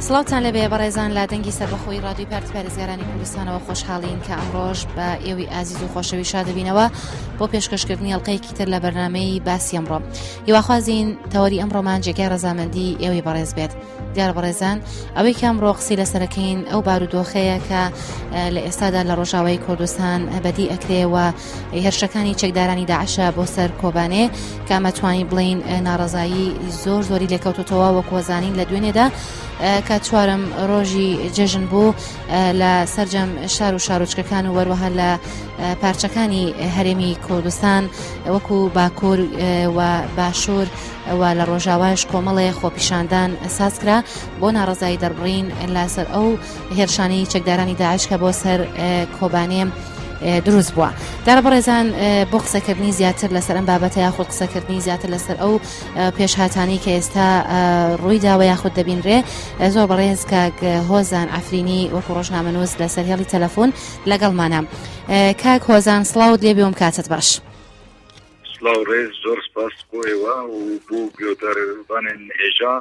سڵاوتان لێبێ بەڕێزان لە دەنگی سەربەخۆی ڕادیۆی پارتی پارێزگارانی کوردستانەوە خۆشحاڵین کە ئەمڕۆژ بە ئێوی ئازیز و خۆشەوی شاد دەبینەوە بۆ پێشکەشکردنی ئەڵلقەیەکی تر لە بەرنمەی باسی ئەمڕۆ هیواخوازین تەوەری ئەمڕۆمان جێگای ڕەزامەندی ئێوەی بەڕێز بێت دیارە بەڕێزان ئەوەی کە ئەمڕۆ قسەی لەسەرەکەین ئەو بارودۆخەیە کە لە ئێستادا لە ڕۆژاوای کوردستان بەدی ئەکرێ و هێرشەکانی چەکدارانی داعشە بۆ سەر کۆبانێ کە ئەمە توانین بڵین ناڕەزایی زۆر زۆری لێکەوتوتەوە وەکوەزانین لە دوێنێدا کە چوارم ڕۆژی جەژن بوو لە سەرجەم شار و شارۆچکەکان و وەروەها لە پارچەکانی هەرێمی کوردستان وەکو باکوور و باشوور و لە ڕۆژاواش کۆمەڵێ خۆپیشاندان سازکرا بۆ ناڕەزایی دەربڕین لەسەر ئەو هێرشانەی چەکدارانی داعش کە بۆ سەر کۆبانێ دروست بووە. دارە بەڕێزان بۆ قسەکردنی زیاتر لەسەر ئەم بابەتە یاخود قسەکردنی زیاتر لەسەر ئەو پێشهاتانی کە ئێستا ڕووی داوە یاخود دەبینرێ زۆر بەڕێز کاک هۆزان عفرینی وەکو ڕۆژنامەنووس لەسەر هێڵی تەلەفۆن لەگەڵمانە. کاک هۆزان سڵاوت لێبێ و کاتت باش. سڵاو ڕێز زۆر سپاس بۆ ئێوە و بۆ گوێدارانên هێژا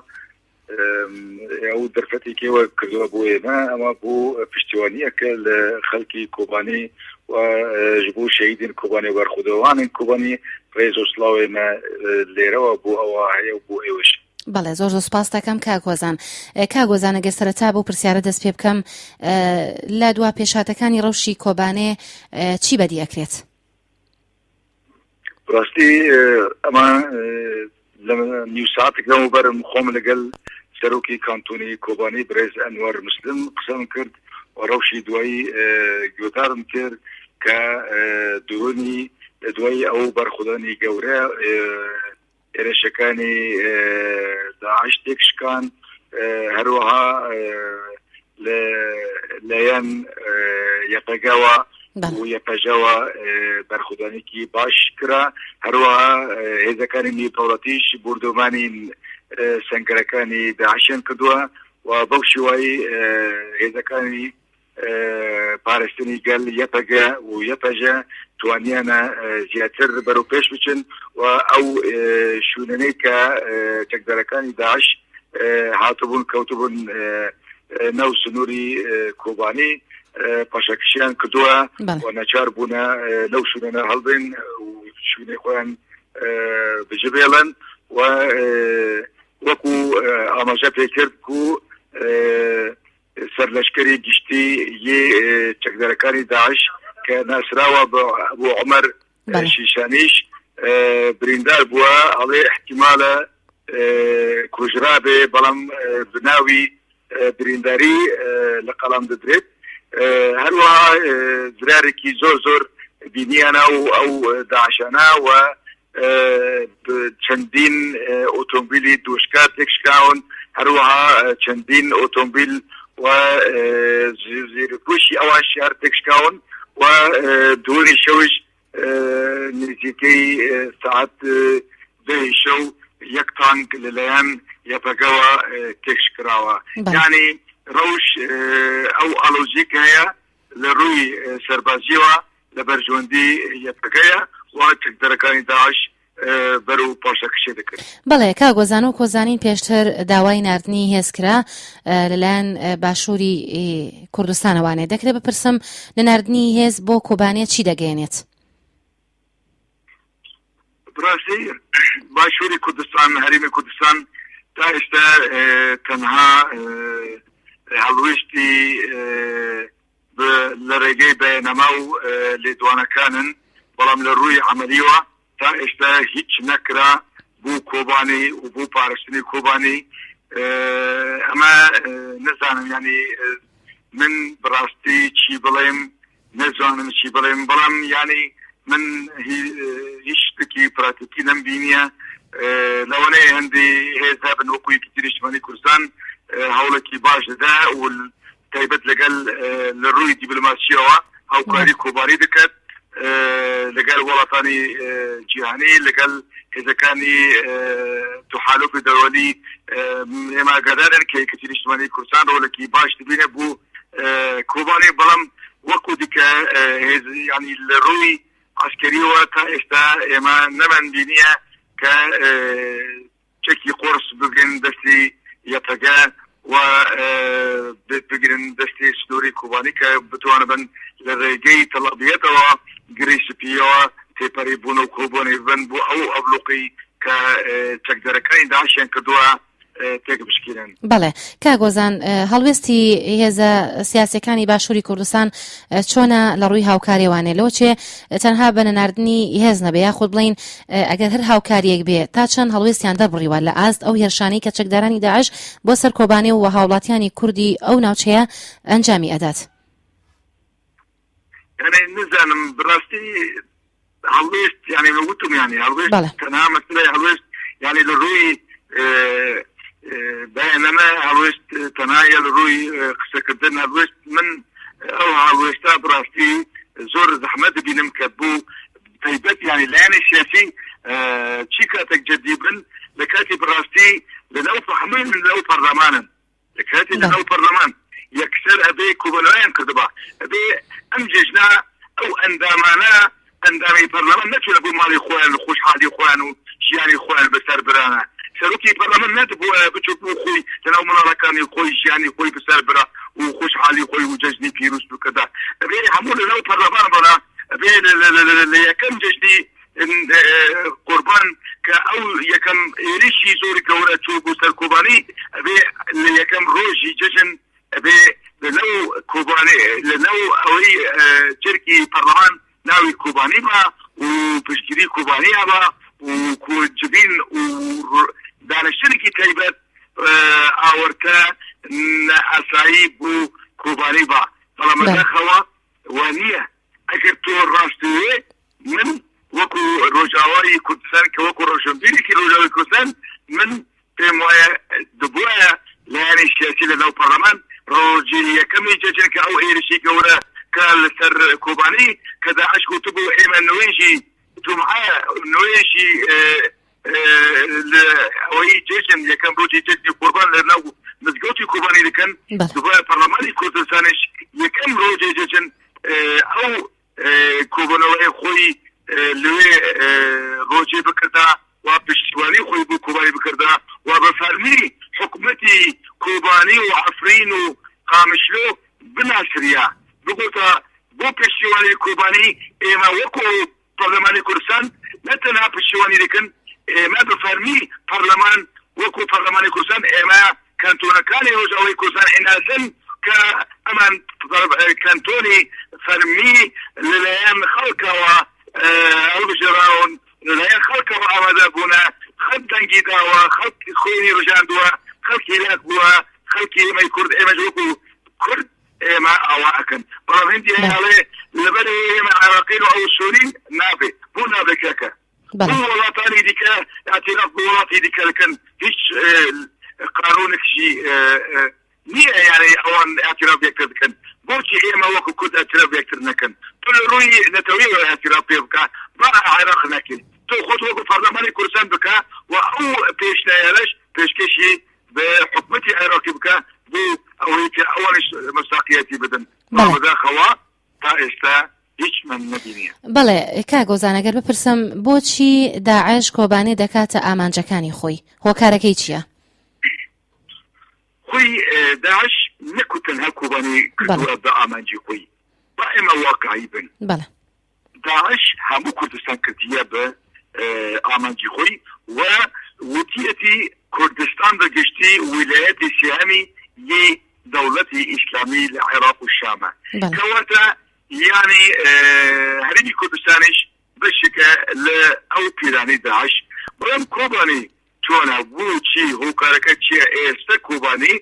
ئەو دەرفەتێکی ئێوە کردووە بۆ ئێمە ئەمە بۆ پشتیوانیەکە لە خەڵکی کۆبانی و ji بۆ شەهیدên کۆبانی و بەرخودەوانên کۆبانی ڕێز و سڵاو ئێمە لێرەوە بۆ ئەوە هەیە و بۆ ئێوەش. بەڵێ زۆر زۆر سپاس دەکەم کاک هۆزان. کاک هۆزان ئەگەر سەرەتا بەو پرسیارە دەست پێ بکەم لە دوا پێشهاتەکانی ڕەوشی کۆبانێ چی بەدی ئەکرێت؟ ڕاستی ئەمە لە نیو ساعتێک لەمەوبەرم خۆم لەگەل سەرۆکی کانتۆنی کۆبانی برێز ئەنوەر مسلم قسەم کرد و ڕەوشی دوایی گوێدارم کرد کە دوونی دوایی ئەو بەرخودانی گەورە هێرشەکانی داعش تێکشکان، هەروەها لە لایەن یەپەگەوە و یەپەژەوە بەرخودانێکی باش کرا، هەروەها هێزەکانی نێودەوڵەتیش بوردومانی سەنگەرەکانی داعشیان کردووە و بەو شێوایی هێزەکانی پارستنی گەل یەپەگە و یەپەژە توانیانە زیاتر بەرەو پێش بچن و ئەو شوێنەی کە چەکدارەکانی داعش هاتبوون کەوتبوون ناو سنووری کۆبانی پاشەکشیان کردووە و نەچار بوونە لەو شوێنە هەڵبێن و شوێنی خۆیان بجبێڵن و وەکو ئاماژە پێکرد و سەرلەشکری گشتی ی چەکدارەکانی داعش کە ناسراوە بە ئەبو عومەر شیشانیش بریندار بووە، ئەڵێ ئیحتیمالە کوژرابێ، بەڵام بناوی برینداری لە قەڵەم دەدرێت. هەروەها زرارێکی زۆر زۆر بینیانە و ئەو داعشانە و چەندین ئۆتۆمبیلی دوشکا تێکشکاون، هەروەها چەندین ئۆتۆمبیل و زیرپوشی ئەوانش هەر تێکشکاون و دووری شەویش نزیکەی سەعات دەی شەو یەک تانک لەلایەن یەپەگەوە تێکشکراوە. یعنی ڕەوش ئەو ئاڵۆزیە کە هەیە لە ڕووی سەربازییەوە لە بەرژوەندی یەپەگەیە و چەکدارەکانی داعش بەرەو پاشەکشێ دەکرد. بەڵێ کاک هۆزان وەک هۆزانین پێشتر داوای ناردنی هێز کرا لەلایەن باشووری کوردستانەوانێ دەکرێت بپرسم نەناردنی هێز بۆ کۆبانێ چی دەگەیەنێت؟ بڕاستی باشووری کوردستان هەرێمی کوردستان تا ئێستا تەنها هەڵوێستی لە ڕێگەی بەیاننامە و لێدوانەکانن، بەڵام لە ڕووی عەمەلیەوە تا ئێستا هیچ نەکرا بۆ کۆبانی و بۆ پاراستنی کۆبانی. ئەمە نەزانم یانی من بەڕاستی چی بڵێم نەزانم چی بڵێم بەڵام یانی من هیچ شتێکی پراتیکی نەم بینیە لەوانەیە هەندی هێز هەبن وەکو یەکێتی نیشتمانی کوردستان هەوڵێکی باش دەدا و تایبەت لەگەل لە ڕووی دیبلۆماسیەوە هاوکاری کۆبانی دەکات لەگەل وڵاتانی جیهانی لەگەل هێزەکانی تحالفی دەوەلی ئێمە ئاگادارن کە یەکێتی نیشتمانی کوردستان ڕۆڵێکی باش دەبینێ بۆ کۆبانی بەڵام وەکو دیکە هێز ینی لە ڕووی عسکەریەوە تا ئێستا ئێمە نەمان بینیە کە چەکی قۆرس بگەن دەستی یەپەگە. و بگرن دەستی سنووری کۆبانی کە بتوانبن لە ڕێگەی تەڵەبیەتەوە گری سپیەوە تێپەری بوون و کۆبانی بن بۆ ئەو ئەبلوقی کە چەکدارەکانی داعشیان کردووە تێک بشکێنن. بەڵێ کاک هۆزان هەڵوێستی هێزە سیاسیەکانی باشووری کوردستان چۆنە لە ڕووی هاوکاریەوانێ لەوە چێ تەنها بە نەناردنی هێز نەبێ یاخود بڵین ئەگەر هەر هاوکاریەک بێ تا چەند هەڵوێستیان دەربڕیوە لە ئاست ئەو هێرشانەی کە چەکدارانی داعش بۆ سەر کۆبانێ و هاوڵاتیانی کوردی ئەو ناوچەیە ئەنجامی ئەدات؟ یعنی نزانم بڕاستی هەڵوێست یعنی من وتم یعنی هەڵوێست تەنها مەسەلەی هەڵوێست یعنی لە ڕووی بەیاننامە هەڵوێست تەنها یا لە ڕووی قسەکردن هەڵوێست من ئەو هەڵوێستە بڕاستی زۆر زەحمەت دەبینم کە بوو تایبەت یعنی لایەنی سیاسی چی کاتێک جدی بن لە کاتی بڕاستی لەناو هەمووی من لەو پەرلەمانن لە کاتی لە ناو پەرلەمان یەکسەر ئەبێ کۆبەلایان کردبا ئەبێ ئەم جێژنە ئەو ئەندامانە ئەندامی پەرلەمان نەچوونە بۆ ماڵی خۆیان و خۆشحالی خۆیان و ژیانی خۆیان بەسەر برانە سەرۆکی پەرلەمان نەدبووە بچوو بۆ خۆی لەناو مناڵەکانی خۆی ژیانی خۆی بەسەر برا و خۆشحالی خۆی و جەژنی پیرۆز بکەدا ئەبێ هەموو لەناو پەرلەمان بەڵا ئەبێ لە یەکەم جەژنی قوربان کە ئەو یەکەم هێرشی زۆر گەورە چوو بۆ سەر کۆبانی ئەبێ لە یەکەم ڕۆژی جەژن ئەبێ لە ناو کۆبانی لە ناو ئەوەی جەرگی پەرلەمان ناوی کۆبانی با و پشتگیری کۆبانی هەبا و جبین و دانیشتنێکی تایبەت ئاوەرتە ئاسایی بۆ کۆبانی با بەڵام بەداخەوە وا نییە ئەگەر تۆ ڕاست دەوێ من وەکو ڕۆژاوای کوردستان کە وەکو ڕۆشنبیرێکی ڕۆژاوای کوردستان من پێم وایە دەبوایە لایەنی سیاسی لە ناو پەرلەمان ڕۆژی یەکەمی جەژن کە ئەو هێرشی گەورە کە لەسەر کۆبانی کە داعش گوتبوو ئێمە نوێژی جومعە نوێژی لە ئەوەی جەژن یەکەم ڕۆژی جەژنی قوربان لە ناو مزگەوتی کۆبانی دەکەن دوبارە پەرلەمانی کوردستانیش یەکەم ڕۆژی جەژن ئەو کۆبوونەوەی خۆی لەوێ ڕۆژێ بکردا و پشتیوانی خۆی بۆ کۆبانی بکردا و بە فەرمی حکومەتی کۆبانی و عەفرین و قامشلۆ بناسریا بگوتە بۆ پشتیوانی کۆبانی ئێمە وەکو پەرلەمانی کوردستان نە تەنها پشتیوانی دەکەن، ئێمە بە فەرمی پەرلەمان وەکو پەرلەمانی کوردستان ئێمە کەنتۆنەکانی ڕۆژئاوای کوردستان ئەیناسن کە ئەمان کەنتۆنی فەرمی لەلایەن خەڵکەوە هەڵبژێراون، لەلایەن خەڵکەوە ئامادە بوونە، خەڵک دەنگی داوە، خەڵک خوێنی ڕژاندووە، خەڵک هیلاک بووە، خەڵکی ئێمەی کورد ئێمەش وەکو کورد ئێمە ئاوا ئەکەن بەڵام هەندی هەیە ئەڵێ لەبەر ئەوەی ئێمە عێراقین و ئەو سورین نابێ بۆ نابێ کاکە بۆ وڵاتانی دیکە اعتراف بۆ وڵاتی دیکە دەکەن هیچ قانونێکشی نییە یانێ ئەوان اعتراف یەکتر بکەن بۆچی ئێمە وەکو کورد اعتراف یەکتر نەکەن تۆ لە ڕووی نەتەوەیەوە اعتراف پێ بکە با عێراق نەکەین تۆ خۆت وەکو پەرلەمانی کوردستان بکە و ئەو پێشنیارەش پێشکەشی بە حکومەتی عێراقی بکە بۆ ئەوەی کە ئەوانیش مەساقیەتی بدەن بەڵام بەداخەوە تا ئێستا هیچمان نەبینیە. بەڵێ کاک هۆزان ئەگەر بپرسم بۆچی داعش کۆبانێ دەکاتە ئامانجەکانی خۆی هۆکارەکەی چییە؟ خۆی داعش نەکو تەنها کۆبانی کردووە بە ئامانجی خۆی با ئێمە واقعی بن بەڵێ داعش هەموو کوردستان کردیە بە ئامانجی خۆی و وتیەتی کوردستان بە گشتی ویلایەتی سێهەمی ی دەوڵەتی ئیسلامی لە عێراق و شامە کەواتە یانی هەرێمی کوردستانیش بەشێکە لە ئەو پیرانەی داعش بەڵام کۆبانی چۆنە بۆچی هۆکارەکە چییە ئێستا کۆبانی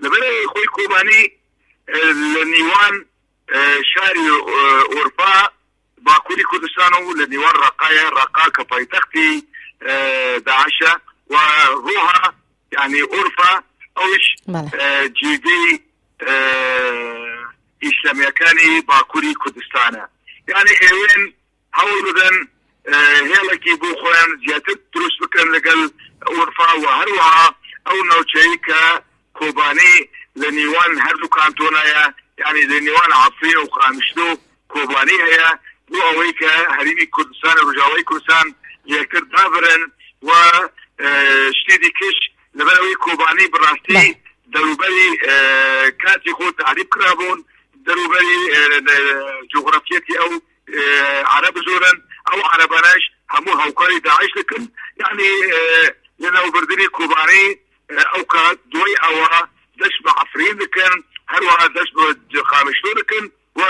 لەبەر خۆی کۆبانی لە نیوان شاری ئۆرفا باکووری کوردستان و لە نێوان ڕەقایە، ڕەقا کە پایتەختی داعشە و ڕوها یانی ئۆرفا ئەوش جێگەی ئیسلامیەکانی باکووری کوردستانە یانی ئێوێن هەوڵ بدەن هێڵێکی بۆ خۆیان زیاتر دروست بکەن لەگەل ئورفا و هەروەها ئەو ناوچەی کە کۆبانی لە نیوان هەردوو کانتۆنایە یانی لە نێوان عەفرین و قامیشلۆ کۆبانی هەیە بۆ ئەوەی کە هەرێمی کوردستان و ڕژاوای کوردستان لەیەکتر دابرن و شتی دیکەش لەبەر ئەوەی کۆبانی بەڕاستی. دەوروبەری کاتی خۆ تەعریب کرابوون، دەوروبەری جوغرافیەتی ئەو عەرەب زۆرن، ئەو عەرەبانەش هەموو هاوکاری داعش دەکەن، یەعنی لەناوبردنی کۆبانی ئەو کات دوای ئەوە دەست بە عەفرین دەکەن، هەروەها دەست بە قامیشلۆ دەکەن و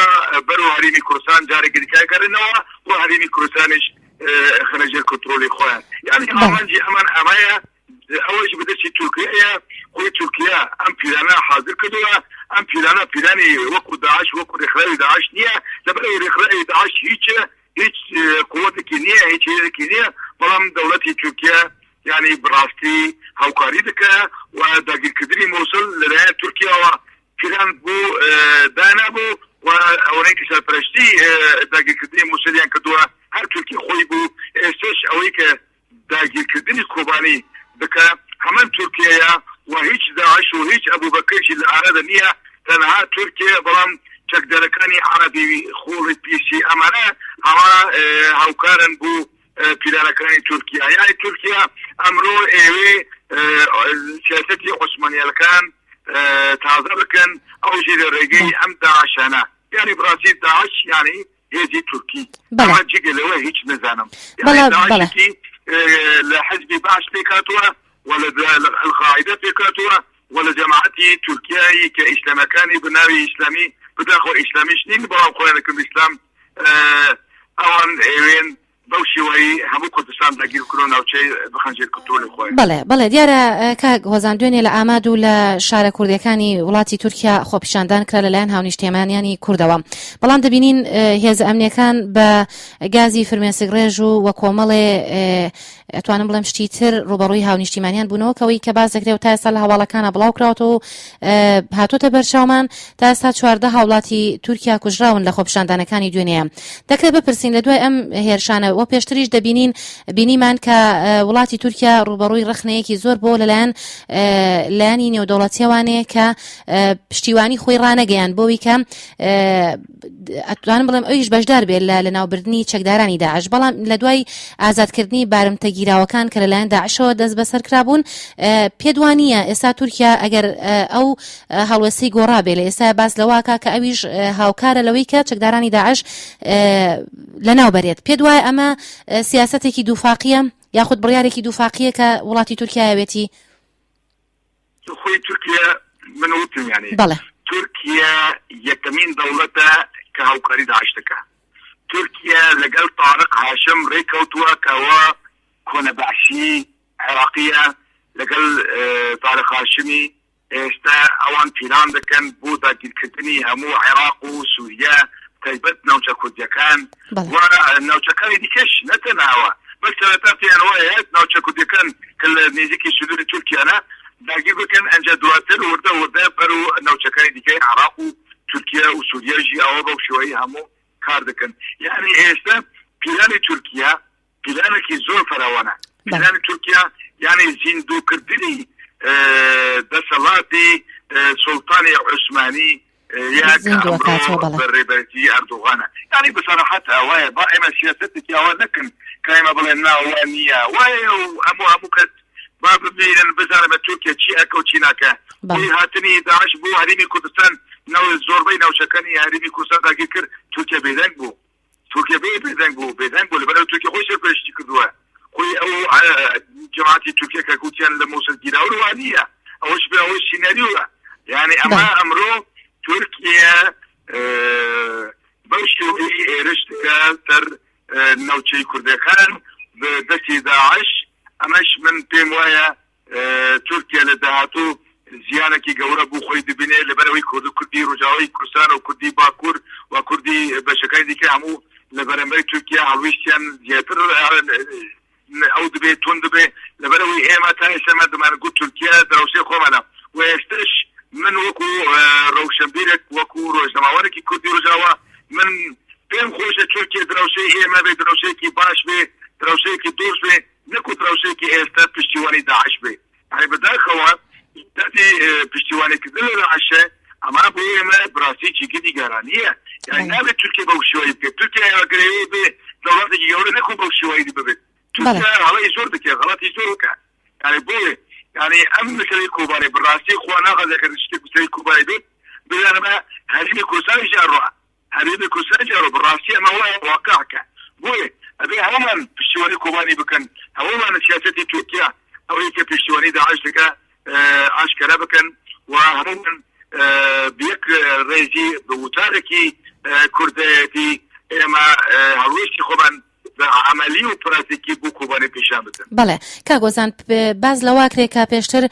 بەرەو هەرێمی کوردستان جارێکی دیکە ئەگەڕێنەوە و هەرێمی کوردستانیش خەنە ژێر کۆنترۆڵی خۆیان. یەعنی ئامانجی ئەمان ئەمەیە، ئەوەیش بە دەستی تورکیایە، خۆی تورکیا ئەم پیلانە حازر کردووە، ئەم پیلانە پیلانی وەکو داعش وەکو رێکخراوی داعش نییە، لەبەرئەوەی رێکخراوی داعش هیچ هیچ قوتێکی نییە، هیچ هێزێکی نییە، بەڵام دەوڵەتی تورکیا یانی بەڕاستی هاوکاری دەکا و داگیرکردنی موسڵ لەلایەن تورکیاوە پیلان بۆ دانابوو و ئەوەی کە سەرپەرشتی داگیرکردنی موسڵیان کردووە هەر تورکیا خۆی بوو، ئێستاش ئەوەی کە داگیرکردنی کۆبانی بکا هەمان تورکیەیە و هیچ داعش و هیچ ئەبوبەکرێکی لە ئارادا نییە تەنها تورکیەیە بەڵام چەکدارەکانی عەرەبی خۆڵی پیسی ئەمانە هەما هاوکارن بۆ پیلانەکانی تورکیا یانی تورکیا ئەمرۆ ئێوێ سیاسەتی عوسمانیەکان تازە بکەن ئەوژی لە ڕێگەی ئەم داعشانە یانی بڕاستی داعش یانی هێزی تورکی بەڵێ. ئەمە جگە لەوە هیچ نەزانم بەڵێ یانی بەڵێ. داعشێکی لە حزبی بەعس پێکهاتووە و لە ئەلقاعیدە پێکهاتووە و لە جەماعەتی تورکیایی کە ئیسلامەکانی بە ناوی ئیسلامی بەداخەوە ئیسلامیش نین بەڵام خۆیان دەکەن بە ئیسلام ئەوان ئەیەوێن بەو شێوەیی هەموو کوردستان داگیر بکەن و ناوچەی بخەن ژێر کونترۆلی خۆیان. بەڵێ بەڵێ دیارە کاک هۆزان دوێنێ لە ئاماد و لە شارە کوردیەکانی وڵاتی تورکیا خۆپیشاندان کرا لەلایەن هاونیشتیمانیانی کوردەوە بەڵام دەبینین هێزە ئەمنیەکان بە گازی فرمێسکڕێژ و وە کۆمەڵێ ئەتوانم بڵێم شتی تر ڕوبەڕووی هاونیشتیمانیان بوونەوە کەەوەی کە باس دەکرێت و تا ئێستا لە هەواڵەکانە بڵاو کراوەتەوە و هاتۆتە بەرچاومان تا ئێستا 14 هاوڵاتی تورکیا کوژراون لە خۆپیشاندانەکانی دوێنێ دەکرێت بپرسین لە دوای ئەم هێرشانە و پێشتریش دەبینین بینیمان کە وڵاتی تورکیا ڕوبەڕووی ڕەخنەیەکی زۆر بۆ لەلایەن لایەنی نێودەوڵەتیەوانەیە کە پشتیوانی خۆی ڕانەگەیان بۆی کە ئەتوانم بڵێم ئەویش بەشدار بێت لە لەناوبردنی چەکدارانی داعش بەڵام لە دوای ئازادکردنی بارمتە گیراوەکان کە لەلایەن داعشەوە دەست بەسەر کرابوون پێت وانییە ئێستا تورکیا ئەگەر ئەو هەڵوێستی گۆڕا بێ لە ئێستا باس لەواکە کە ئەویش هاوکارە لەوەی کە چەکدارانی داعش لەناو بەرێت پێت وایە ئەمە سیاسەتێکی دووفاقیە یاخود بڕیارێکی دووفاقیە کە وڵاتی تورکیاوێتی؟ خۆی تورکیا من وتم یانی بەڵێ. تورکیا یەکەمین دەوڵەتە کە هاوکاری داعش دەکا تورکیا لەگەڵ تارق هاشم ڕێکەوتووە کەوا کۆنە بەعسی عێراقیە لەگەڵ تارق هاشمی ئێستا ئەوان پیلان دەکەن بۆ داگیرکردنی هەموو عێراق و سووریا تایبەت ناوچە کوردیەکان بەڵێ. و ناوچەکانی دیکەش نەتەنها ئەوە بەس سەرەتا پێیان وایە ناوچە کوردیەکان کە لە نزیکی سنووری تورکیانە داگیر بکەن ئەنجا دواتر وردە وردە بەرەو ناوچەکانی دیکەی عێراق و تورکیا و سووریا ژی ئەوە بەو شێوەیە هەموو کار دەکەن یعنی ئێستا پیلانی تورکیا پیلانێکی زۆر فراوانە پیلانی تورکیا یعنی زیندووکردنی دەسەڵاتی سوڵتانی عوسمانی بەڕێبەرێتی ئەردۆغانە یعنی بەسەراحەت ئەوەیە با ئێمە سیاسەتێکی ئەوە نەکەن کە ئێمە بڵێن نا وا نییە وایە و هەموو هەموو کەس با ببینن بزانن بە تورکیا چی ئەکە و چی ناکە بۆی هاتنی داعش بۆ هەرێمی کوردستان زۆربەی ناوچەکانی هەرێمی کوردستان داگیر کرد تورکیا بێدەنگ بوو تورکیا بێ بێدەنگ بوو بێدەنگ بوو لەبەرئەوەی تورکیا خۆی سەرپەرشتی کردووە خۆی ئەو جەماعەتی تورکیا کە گوتیان لە موسڵ گیراون وا نییە ئەوەش بێ ئەوەی سیناریۆە یعنی ئەمە ئەمڕۆ تورکیا بەو شێوەی هێرش دەکا سەر ناوچەی کوردەکان بە دەستی داعش ئەمەش من پێم وایە تورکیا لە داهاتوو زیانێکی گەورە بۆ خۆی دەبینێ لەبەرئەوەی کورد و کوردی ڕۆژاوای کوردستان و کوردی باکوور و کوردی بەشەکانی دیکە هەموو لە بەرامبەری تورکیا هەڵویستیان زیاتر ئەو دەبێ توند دەبێ لەبەرئەوەی ئێمە تا ئێستا ئێمە دەمانگوت تورکیا دراوسێ خۆمانە و ئێستاش من وەکو ڕەوشەنبیرێک وەکو ڕۆژنامەوانێکی کوردی ڕۆژاوا من پێم خۆشە تورکیا دراوسێی ئێمە بێ دراوسێیەکی باش بێ دراوسێیەکی دۆست بێ نەکو دراوسێکی ئێستا پشتیوانی داعش بێ یانی بەداخەوە دەردی پشتیوانی کردن لە داعشە ئەمە بۆ ئێمە بڕاستی جێگەی نیگەرانیە یانی نابێت تورکیا بەو شێوەیە بکەێت تورکیا ئەگەر بێ دەوڵەتێکی گەورە نەکو بەو شێوەیە ببێت تورکیا هەڵەی زۆر دەکات غەڵەتی زۆر بکات یانی بۆیە. یعنی ئەم مەسەلەی کۆبانێ بەڕاستی خوا ناخوازێ کە شتێک مەسەلەی کۆبانێ بێت بزانمە هەرێمی کوردستانیش ئەڕوا هەرێمی کوردستانیش ئەڕۆ بەڕاستی ئەمە وایە واقعکە بۆیە ئەبێ هەموومان پشتیوانی کۆبانی بکەن هەموومان لە سیاسەتی تورکیا ئەوەی کە پشتیوانی داعش دەکا ئاشکرا بکەن و هەموومان بە یەک ڕێزی بە وتارێکی کوردایەتی ئێمە هەڵوێستی خۆمان بە عەمەلی و پراتیکی بۆ کۆبانێ پیشان بدەن. بەڵێ کاک ئۆزان باس لەوە کرێ کە پێشتر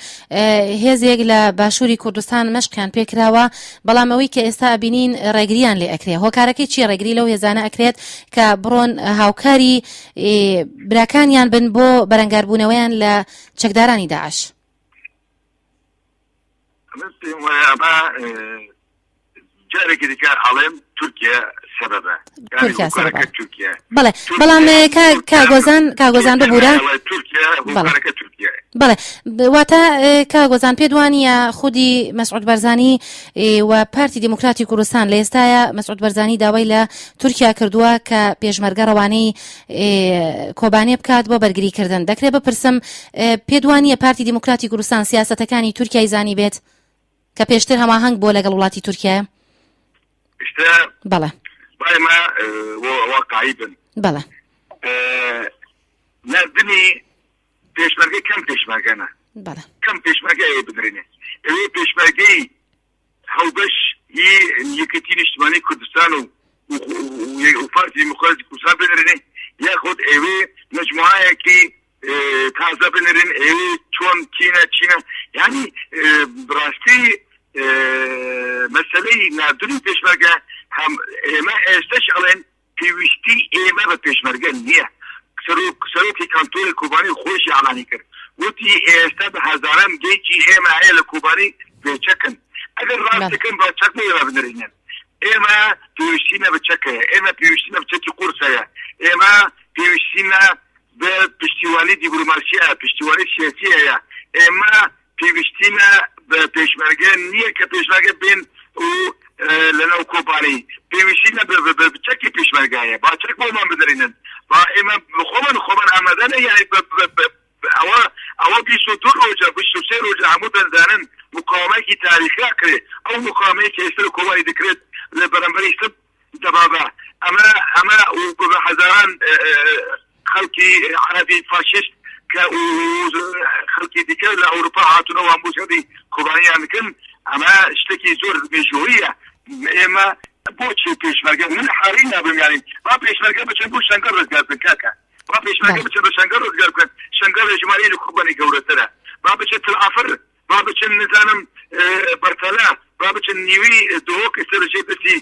هێزێک لە باشووری کوردستان مەشقیان پێکراوە بەڵام ئەوەی کە ئێستا ئەبینین ڕێگریان لێ ئەکرێ هۆکارەکەی چییە ڕێگری لەو هێزانە ئەکرێت کە بڕۆن هاوکاری براکانیان بن بۆ بەرەنگاربوونەوەیان لە چەکدارانی داعش؟ من پێم وایە ئەمە جارێکی دیکە ئەڵێم تورکیا سەبەبە تورکیا سەبەبە تورکیا بەڵێ بەڵام کاگۆزان کاگۆزان ببوورە تورکیا تورکیا بەڵێ واتە کاگۆزان پێ دوانیە خودی مەسعود بەرزانی و پارتی دیموکراتی کوردستان لە ئێستاە مەسعود بەرزانی داوای لە تورکیا کردووە کە پێشمەرگە ڕەوانەی کۆبانێ بکات بۆ بەرگری کردن دەکرێت بپرسم پێت وانییە پارتی دیموکراتی کوردستان سیاسەتەکانی تورکیای زانیبێت کە پێشتر هەماهەنگ بووە لەگەڵ وڵاتی تورکیا؟ ئێستا بەڵێ با ئێمە واقعی بن. بەڵێ ناردنی پێشمەرگە کەم پێشمەرگەنە بەڵێ کەم پێشمەرگە ئەوێ بدرێنێ ئەوێ پێشمەرگەی هاوبەش ی یەکێتی نیشتمانی کوردستان و و پارتی دیموکراتی کوردستان بنرێنێ یاخود ئەوێ مەجموعەیەکی تازە بنرێن ئەوێ چۆن کینە چینە یعنی بڕاستی مەسەلەی ناردنی پێشمەرگە هەم ئێمە ئێستش ئەڵێن پێویستی ئێمە بە پێشمەرگە نییە. سەرۆک سەرۆکی کانتۆنی کۆبانی خۆیشی ئیعلانی کرد وتی ئێستا بە هەزاران گەنجی ئێمە هەیە لە کۆبانی بێ چەکن. ئەگەر ڕاست دەکەن با چەک بۆ ئێمە بنرینن. ئێمە پێویستیمە بە چەک هەیە. ئێمە پێویستیمە بە چەکی قورس هەیە. ئێمە پێویستیمە بە پشتیوانی دیبلۆماسی هەیە، پشتیوانی سیاسی هەیە. ئێمە پێویستیمە بە پێشمەرگە نییە کە پێشمەرگە بێن و لەناو کۆبانی پێویستیمە بە چەکی پێشمەرگە هەیە با چەک بۆمان بدرێنن با ئێمە خۆمان خۆمان ئامادە نە یانی ئەوە ئەوە 22 ڕۆژە 23 ڕۆژە هەموو دەنزانن مقاومەیەکی تاریخی ئەکرێ ئەو مقاومەیە کە ئێستا لە کۆبانی دەکرێت لە بەرامبەری سب دەبابە ئەمە ئەمە و بە هەزاران خەڵکی عەرەبی فاشیست کە و خەڵکی دیکە لە ئەوروپا هاتوونەوە هەموو شەڕی کۆبانیان دەکەن ئەمە شتێکی زۆر مێژوویە ئێمە بۆچی پێشمەرگە من حاڕی نابم یانی با پێشمەرگە بچن بۆ شەنگەڵ ڕزگار بکەن کاکە با پێشمەرگە بچن بە شەنگەڵ ڕزگار بکەن شەنگەڵ ژمارەی لە کۆبانی گەورەترە با بچن تلعافر با بچن نزانم بەرتەلە با بچن نیوی دهۆک ئێستا لەژێر دەستی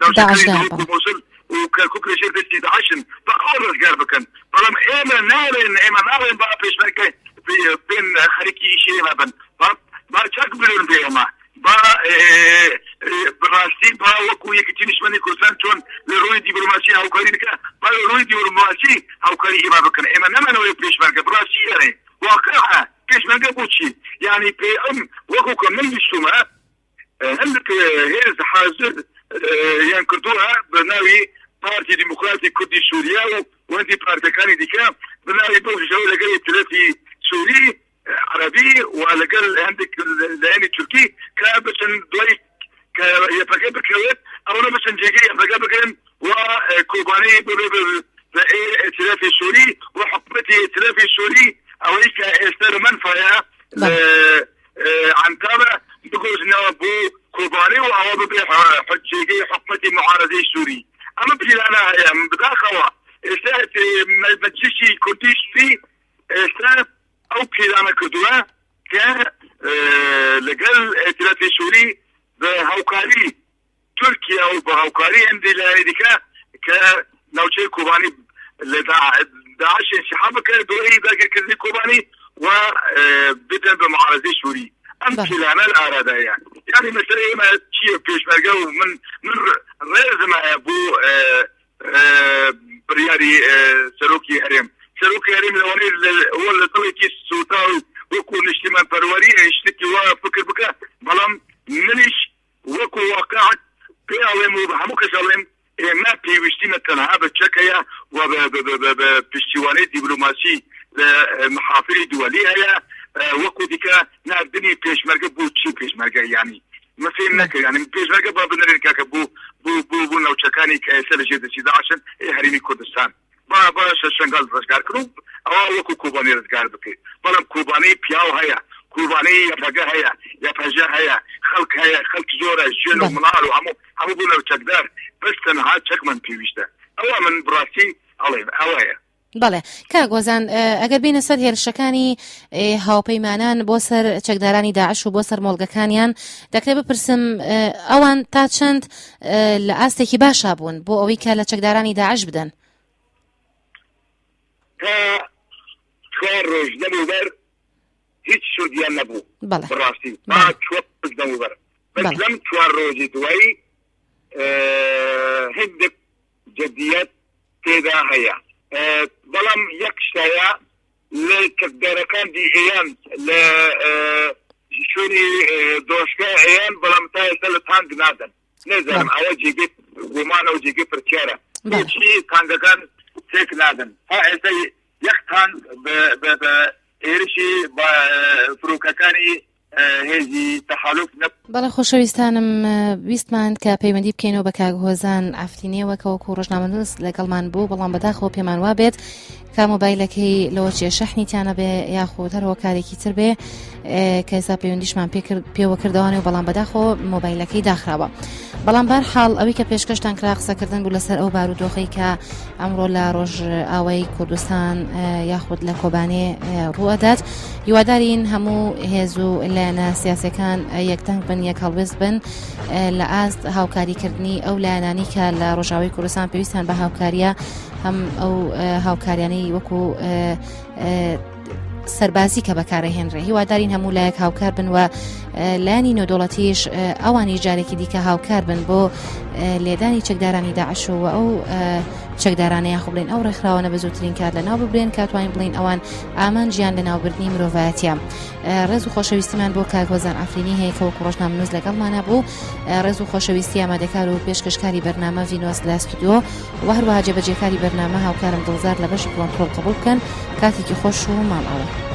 ناوچەکانی دهۆک و موسڵ و کەرکوک لەژێر دەستی داعشن با ئەو ڕزگار بکەن بەڵام ئێمە ناڵێن ئێمە ناڵێن با پێشمەرگە بێن خەریکی ئیشی ئێمە بن با چەک بدەن بێ ئێمە با بەڕاستی با وەکو یەکێتی نیشتمانی کوردستان چۆن لە ڕووی دیبلۆماسی هاوکاری بکە با لە ڕووی دیبلۆماسی هاوکاری ئێمە بکەن ئێمە نەمانەوەی پێشمەرگە بەڕاستی یانێ واقعە پێشمەرگە بۆچی یانی پێ ئەم وەکو کە من بیستومە هەندێک هێز حازر یان کردووە بە ناوی پارتی دیموکراتی کوردی سووریا و هەندی پارتەکانی دیکە بە ناوی بەو ژەوە لەگەڵ ئیتلافی سووری عەرەبی و لەگەڵ هەندێک لایەنی تورکی کە بچن دوای کە یەپەگە بکەوێت ئەوەنە بچن جێگەی یەپەگە بگرن و کۆبانی ببێ بە ئیتلافی سووری و حکومەتی ئیتلافی سووری ئەوەی کە ئێستا لە مەنفایە عەنتابە بگۆزنەوە بۆ کۆبانی و ئەوە ببێ جێگەی حکومەتی معارەزەی سووری. ئەمە پیلانە هەیە بەداخەوە ئێستا مەجلیسی کوردی سووری ئێستا ئەو پیلانە کردووە کە لەگەڵ ئیتلافی سووری بە هاوکاری تورکیا و بە هاوکاری هەندێ لایەنی دیکە کە ناوچەی کۆبانی لە داعش انسحاب بکەن دوای داگیرکردنی کۆبانی و بدەن بە معارەزەی سووری. ئەم پیلانە لە ئارادایە. یانی مەسەلەی ئێمە چییە پێشمەرگە و من من ڕێزم هەیە بۆ بڕیاری سەرۆکی هەرێم. سەرۆکی هەرێم لەوانەیە لە دڵێکی سووتاو وەکوو نیشتیمانپەروەری شتێکی وا فکر بکا، بەڵام منیش وەکو واقع پێ ئەڵێم و بە هەموو کەس ئەڵێم ئێمە پێویستیمە تەنها بە چەک هەیە و بە پشتیوانی دیبلۆماسی لە محافلی دوەلی هەیە. وەکو دیکە ناردنی پێشمەرگە بۆ چی پێشمەرگە یانی من فێم نەکرد یانی پێشمەرگە با بنرێن کاکە بۆ بۆ بۆ بۆ ناوچەکانی کە ئێستا لە ژێر دەستی داعشن ئێ هەرێمی کوردستان با باشە شەنگال ڕزگار کەن و ئەوە وەکو کۆبانی ڕزگار بکەیت بەڵام کۆبانی پیاو هەیە کۆبانی یەپەگە هەیە یەپەژە هەیە خەڵک هەیە خەڵک زۆرە ژن و مڵال و هەموو هەموو بوونە چەکدار بەس تەنها چەکمان پێویستە ئەوە من بڕاستی ئەڵێم ئەوەیە. بەڵێ کاک هۆزان ئەگەر بینە سەر هێرشەکانی هاوپەیمانان بۆ سەر چەکدارانی داعش و بۆ سەر مۆڵگەکانیان دەکرێت بپرسم ئەوان تا چەند لە ئاستێکی باشا بوون بۆ ئەوەی کە لە چەکدارانی داعش بدەن؟ تا چوار ڕۆژ لەمەوبەر هیچ سوودیان نەبوو بەڕاستی تا چوار ڕۆژ لەمەوبەر بەس لەم چوار ڕۆژی دوایی هەندێک جدیەت تێدا هەیە بەڵام یەک شتایە لە چەکدارەکان دی ئەیان لە شوێنی دۆشکە ئەیان بەڵام تا ئێستا لە تانک نادەن نازانم ئەوە جێگەی گومانە و جێگەی پرسیارە بۆچی تانگەکان تێک نادەن تا ئێستا یەک تانک بە هێرشی فرۆکەکانی هێزی تەحالوف نە. بەڵێ خۆشەویستانم ویستمان کە پەیوەندی بکەینەوە بە کاک هۆزان عەفرینیەوە کە وەکو ڕۆژنامەنووس لەگەڵمان بوو بەڵام بەداخەوە پێمان وابێت کە مۆبایلەکەی لەوە چێ شەحنی تیانە بێ یاخود هەر هۆکارێکی تر بێ کە ئێستا پەیوەندیشمان پێکرد پێوە کردوانێ و بەڵام بەداخەوە مۆبایلەکەی داخراوە بەڵام بار حاڵ ئەوەی کە پێشکەشتان کرا قسەکردن بوو لەسەر ئەو بارودۆخەی کە ئەمڕۆ لە ڕۆژئاوای کوردستان یاخود لە کۆبانێ ڕوئەدات هیوادارین هەموو هێز و لایەنە سیاسەکان یەکدەنگ بن یەک هەڵوێست بن لە ئاست هاوکاریکردنی ئەو لایەنانی کە لە ڕۆژاوی کوردستان پێویستیان بە هاوکاریە هەم ئەو هاوکاریانەی وەکو سەربازی کە بەکارەهێنرێ هیوادارین هەموو لایەک هاوکار بن و لایەنی نێودەوڵەتیش ئەوانی جارێکی دیکە هاوکار بن بۆ لێدانی چەکدارانی داعش و ئەو چەکدارانە یاخۆ بڵێن ئەو ڕێکخراوانە بە زووترین کات لەناو ببرێن کاتوانین بڵین ئەوان ئامانجیان لەناوبردنی مرۆڤایەتیە ڕێز و خۆشەویستیمان بۆ کاک هۆزان عەفرینی هەیە کە وەکو ڕۆژنامەنووس لەگەڵمانە بوو ڕێز و خۆشەویستی ئامادەکار و پێشکەشکاری بەرنامە ڤینۆس لە ستودیۆ و هەروەها جێبەجێکاری بەرنامە هاوکارم دڵزار لە بەشی کۆنترۆڵ قبوڵ بکەن کاتێکی خۆش و ماڵئاوا.